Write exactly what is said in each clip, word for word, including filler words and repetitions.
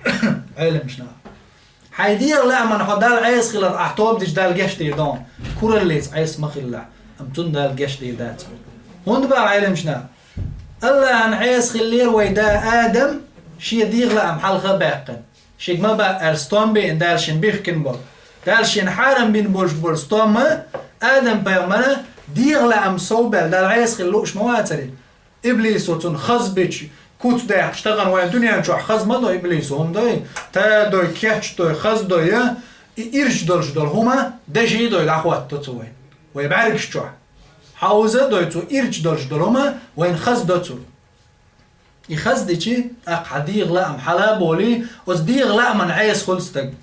Ӏеламчу наха. Хьайн дегӀан лааман хьо Далла Ӏеса хилар ахь тоба дича Дала гечдийр ду хьуна. Кураллица Ӏеса ма хилалахь, амма цунна Дала гечдийр дац. ХӀунда боху Ӏеламчу наха? АллахӀан Ӏеса хиллера вай да Адам, шен дегӀан лаам хьалха а баьккхина. Шега ма баа аьлла стом беана Дала шена бихкина болу. Дала шена хьарам бина болуш болу стом Адам-пайхамаран дегӀан лаам совбаьлла Далла Ӏеса хила лууш ма вацара. Иблисо цунна хаза бича, куц даьккхича, тахана вайн дуьнен чохь хаза ма до иблисо, хӀума дой, та дой, кеч дой, хаза дой, и ирча долуш долу хӀума деший дой дӀахӀотто цо вайн. Вай бӀаьргаш чохь. Хьовза а дой цо ирча долуш долу хӀума вайна хаза до цо. И хаза дичи, тӀаккха хьан дегӀан лаам хьала а болий, оцу дегӀан лааман Ӏеса хуьлу стаг.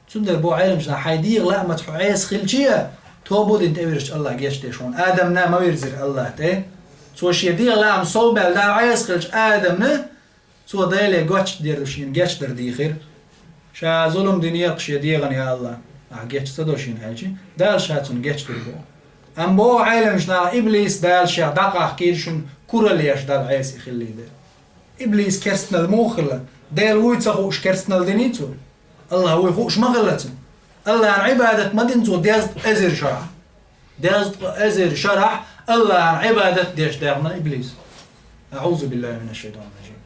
Цундела боху Ӏеламчу наха, хьайн дегӀан лаамаца хьо Ӏеса хилчий а, тоба дина тӀевирзича АллахӀа гечдеш хьуна. Адамна ма вирзира АллахӀа тӀе. Цо шен дегӀан лаам совбаьлла Далла Ӏеса хилча Адамна, цо Деле гечдер ду шена гечдар дийхира. Ша зулам динера-кх шен дегӀана, я АллахӀ, ахь геч ца до шена аьлча, Дала ша цунна гечдира боху. Амма боху Ӏеламчу наха, иблис Дала шех дӀакъахкийра шуна куралла еш Далла Ӏеса и хиллий дела. Иблис керстанал муха хилла? Дела вуй ца хууш керстанал диний цо? АллахӀ вуй хууш ма хилла цунна. АллахӀан Ӏибадат ма дина цо дезткъа эзар шарахь. Дезткъа эзар шарахь АллахӀан Ӏибадат деш даьхна иблис. АӀузу биллахӀи минаш-шайтӀанир-ражим.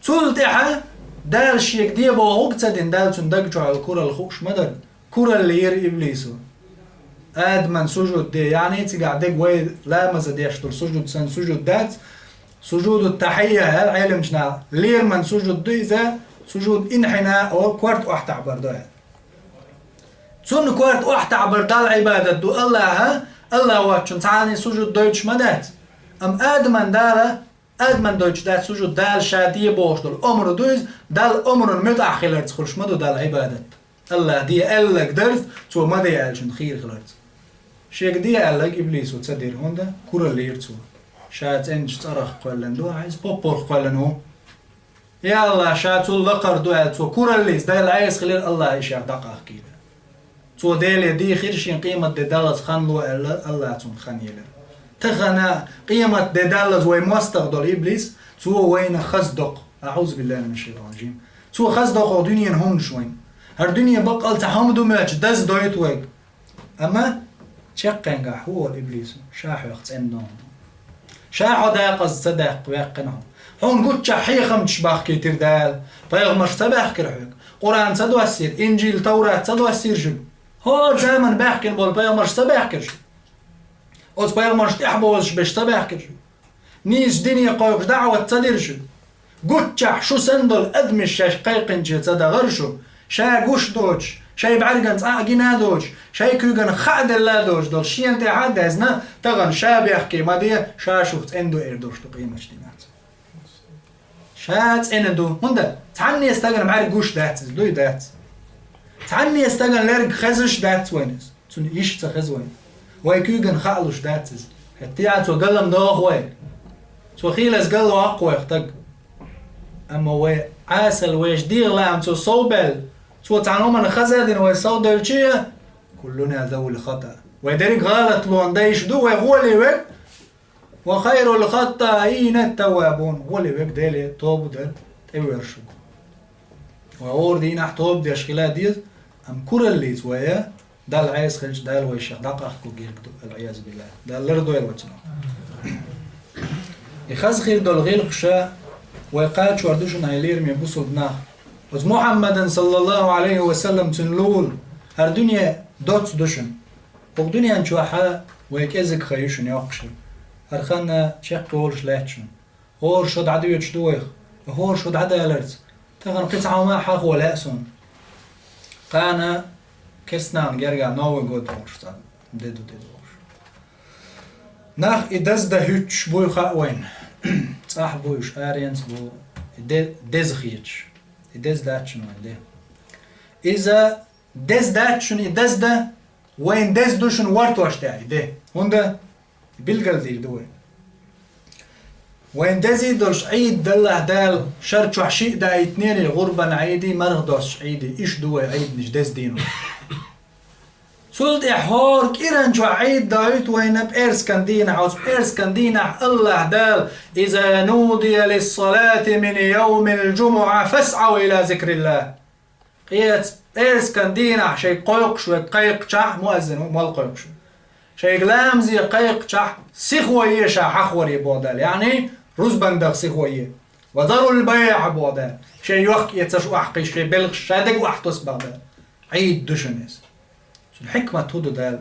Цул тӀаьхьа Дала шега де бохург ца дина, Дала цунна даг чохь йолу куралла хууш ма дара. Куралла йира иблисо. Адаман сужуд де, яъни цигахь дерг вай ламаза деш долу сужуд санна сужуд дац, сужуду тахьийя аьлла Ӏеламчу наха, лераман сужуд ду иза, сужуд инхьина олу, корта охьатаӀбар ду аьлла. Цунна корта охьатаӀбар Далла Ӏибадат ду, АллахӀа, АллахӀ воцчунна цхьана сужуд дойтуш ма дац. Амма Адаман Дала, Адаман дойтуш дац сужуд, Дала ша де бохуш долу омра ду иза, Далла омрана муьтӀахь хиларца хуьлуш ма ду Далла Ӏибадат. АллахӀа де аьлларг дарца, цо ма де аьллачунна хийра хиларца. Шега де аьлларг иблисо ца дира, хӀунда куралла йира цо. Ша цӀеначу цӀарах кхоьллина ду, хьайца поппарх кхоьллина ву. Я АллахӀ, ша цул лакхара ду аьлла, цо кураллица Далла Ӏеса хилира, АллахӀа и шех дӀакъахкийра. Цо Деле дийхира шен къемат де даллалц хан ло аьлла, АллахӀа цунна хан елира. Тахана къемат де даллалц вай мостагӀа долу иблис, цо вайна хаза доккху. АӀузу биллахӀи минаш-шайтӀанир-ражим. Цо хаза доккху дуьненан хӀуманаш вайна. ХӀара дуьне баккъал цхьа хӀума ду моьттуш даза дойту вайга. Амма чаккхенгахь хӀун олу иблисо? Ша хьох цӀена доху. Ша хьо декъаза ца даккха ваьккхина хьо. Хьуна гуччахь хьехамчаш бахкийтира Дала. Пайхамарш ца баьхкира хьоьга? Къуръан ца доссийра? Инжил, Таврат ца доссийра шуьга? ХӀора заман баьхкина болу пайхамарш ца баьхкира шуьга? Оцу пайхамарш тӀаьхьабозуш берш ца баьхкира шуьга? Нийсачу дине кхойкхуш даӀват ца дира шуьга? Гуччахь шу санна долу адамаш шаьш кхайкхинче ца дахара шу, ша гуш доцуш, шайн бӀаьргана цкъа а гина а доцуш, шайн куьйгана хаа делла а доцуш долу шена тӀехь а даьзна, тахана ша бехке ма де, ша шух цӀена ду эр долуш ду къематчу дийнахь. Ша цӀена ду. ХӀунда? Цхьанне стагана бӀаьрг гуш дац иза, дуй дац? Цхьанне стагана лерг хезаш дац вайна иза? Цунна йиш ца хеза вайна. Вай куьйгана хаалуш дац иза. ХӀетте а цо галам доху вай. Цо хийлаза галваккху вайх таг. Амма вай Ӏасал вешан дегӀан лаам цо совбаьлла, цо цхьана хӀуманна хаза а дина вай совдевлчи а, куллуна завул хата. Вай дерриг гӀалатлонан дайша ду, вай гӀоле верг. Ва хайрул хаттаина ат-таввабун. ГӀоле верг Деле тоба дар тӀевоьршуг. Вай хӀора дийнахь тоба деш хила деза, амма кураллица вай а, Далла Ӏеса хилча, Дала вай шех дӀакъахкург герга ду, вал-Ӏиязу биллахӀ. Дала лардойла вай цунах. И хаза хир долу гӀиллакхаш вай кхачор ду шуна, хьайн лераме бусулба нах. Оцу Мухьаммадан, саллаллаху Ӏалайхи ва саллам, цуьнан лулахь, хӀара дуьне доцца ду шуна. ХӀокху дуьнен чохь вай кӀезиг хан ю шуна йоккхуш. ХӀара хан чекхйолуш лаьтта шуна. ХӀора шо дӀадоьдуш ду вайх. ХӀора шо дӀадаларца, тахана кхин цхьа хӀума а хьахо лаьа суна. Кхана керстанашна гергахь Новый год олуш цхьа де ду, де ду олуш. Нах и деза дан хӀуьттуш буй хаьа вайна. ЦӀахь буй уьш, аренца бу, и де-, деза хеташ. И деза дац шуна вайн де. Иза деза дац шуна и деза дан, вайн деза ду шуна вортош тӀехь и де. ХӀунда? Билгалдийр ду вай. Вайн дезий долуш Ӏийд даллахь Дала шар чохь шиъ даийтинера, гӀурбан Ӏийдий, марха доссуш Ӏийдий, иштта ду вай Ӏийднаш деза дийна. Цул тӀехьа хӀора кӀиран чохь Ӏийд доуьйту вайна пӀераскан дийнахь. Оцу пӀераскан дийнахь АллахӀ Дала: «Иза нудия лиссалати мин йовмил джумуӀа фасӀав ила зикриллахӀ». Кхечу пӀераскан дийнахь шайга кхойкхуш верг кхайкхачохь, муаззин ву, молла кхойкхуш верг, шайга ламазе кхайкхачохь, сихо е ша хьахоре боху Дала, яъни рузбан даха сихо е. «Ва зарул байӀ», боху Дала. Шайн йохк-эцарш охьакхийса, шайн белхаш, шайн дегӀ охьатосу боху Дала. Ӏийд ду шуна иза. Цуьнан хьикмат хӀун ду Дала?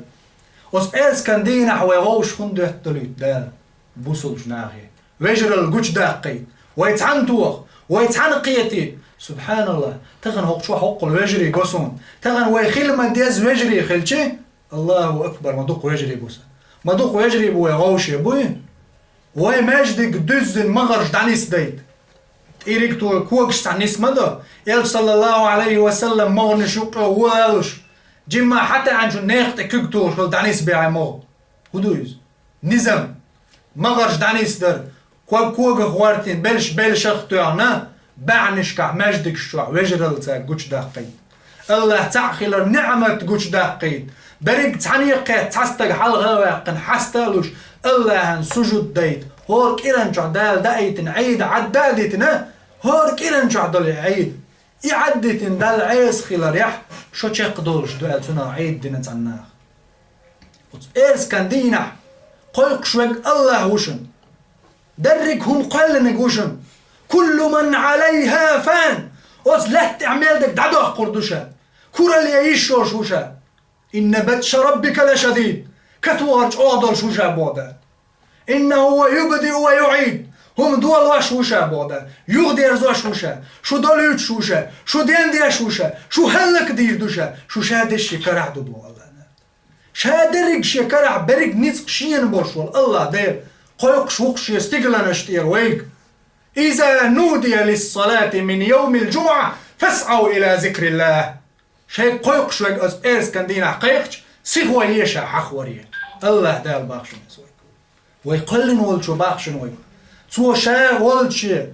Оцу пӀераскан дийнахь вай вовшах хӀунда доьтталуьйту Дала бусулбачу нахе? Вежаралла гучудаккхийта, вай цхьаьна тоха, вай цхьаьна кхетийта. СубхьаналлахӀ, тахана хӀокху чохь хӀоккхул вежарий го суна. Тахана вай хила ма-дезза вежарий хилчи, АллахӀу акбар, ма дукха вежарий бу сан. Ма дукха вежарий бу вай вовшех, буй? Вай маьждиг дуьззина магӀарш дӀанисдайта. ТӀириг ту когаш цхьа нис ма до. Элча, саллаллахӀу Ӏалайхи ва саллам, могӀанаш юккъе валалуш, жимма хьатаьӀначу некха тӀе куьг тухуш хила дӀанисбе хьайн могӀа. ХӀун ду иза? Низам. МагӀарш дӀанисдар. Ког когах гӀортийна, белш белшах а тоьхна, баьӀнашкахь, маьждигаш чохь вежаралла цаьрга гучудаккхийта. АллахӀ цхьаъ хилар неӀмат гучудаккхийта. Берриг цхьаьна кхетта цхьа стаг хьалха а ваьккхина, хьаста а луш, АллахӀан сужуд дайта. ХӀора кӀиран чохь Дала даийтина Ӏийд Ӏадда а дитина, хӀора кӀиран чохь долу и Ӏийд. И Ӏаддитина Далла Ӏеса хиларехь, шо чекхдолуш ду аьлла цунах Ӏийд дина цхьана наха. Оцу пӀераскан дийнахь кхойкхуш верг АллахӀ ву шуна. Дерриг хӀума кхоьллинарг ву шуна. «Куллу ман Ӏалайхьа фан». Оцу лаьтта тӀехь мел дерг дӀадоккхур ду ша. Куралла йиш йолуш ву ша. «Инна батша раббика лашадид». КатохӀар чӀогӀа долуш ву ша боху Дала. «Иннаху хӀува юбдиу ва юӀид». ХӀума долош ву ша боху Дала. Юхадерзош ву ша. Шу долуьйтуш ву ша. Шу дендеш ву ша. Шу хӀаллакдийр ду ша. Шу ша деш шен карахь ду боху АллахӀ. Ша дерриг шен карахь берриг ницкъ шена болуш волу АллахӀ Дела кхойкхуш ву-кх шен стигланаш тӀера вайга. «Иза нудия лиссалати мин йовмил джумуӀа фасӀав ила зикриллахӀ». Шайга кхойкхуш верг оцу пӀераскан дийнахь кхайкхича, сихо е ша хьахоре. АллахӀ Дала боху шуна иза вайга. Вай кхоьллина волчо боху шуна вайга. Цо ша волче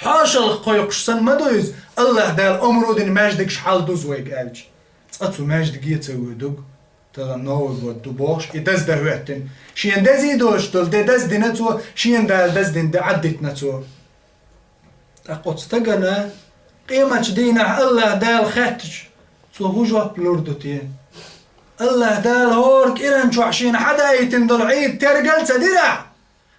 хьошалгӀа кхойкхуш санна ма ду иза, АллахӀ Дала омра дина маьждигаш хьалдузу вайга аьлча. Цкъа цу маьждиге а ца воьдург, тахана Новый год ду бохуш, и даздан хӀоьттина. Шена дезий доцуш долу де даздина цо, шена Дала даздина де Ӏаддитина цо. ТӀаккха оцу стагана къематчу дийнахь АллахӀ Дала хаьттича, цо хӀун жоп лур ду те? АллахӀ Дала хӀора кӀиран чохь шена хьадаийтина долу Ӏийд тергал ца дирахь,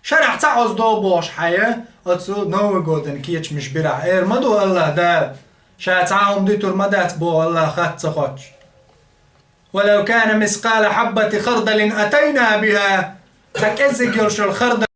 шарахь цхьа Ӏоздо бохуш хьайна, оцу Новый годана кечамаш бирахь, эр ма ду АллахӀ Дала, ша цхьа а хӀума дитур ма дац боху АллахӀ хатта ца хоттуш. «Валав кана мискъала хьаббати хардалин атайна бихьа». Цхьа кӀеззиг йолуш йолу хардал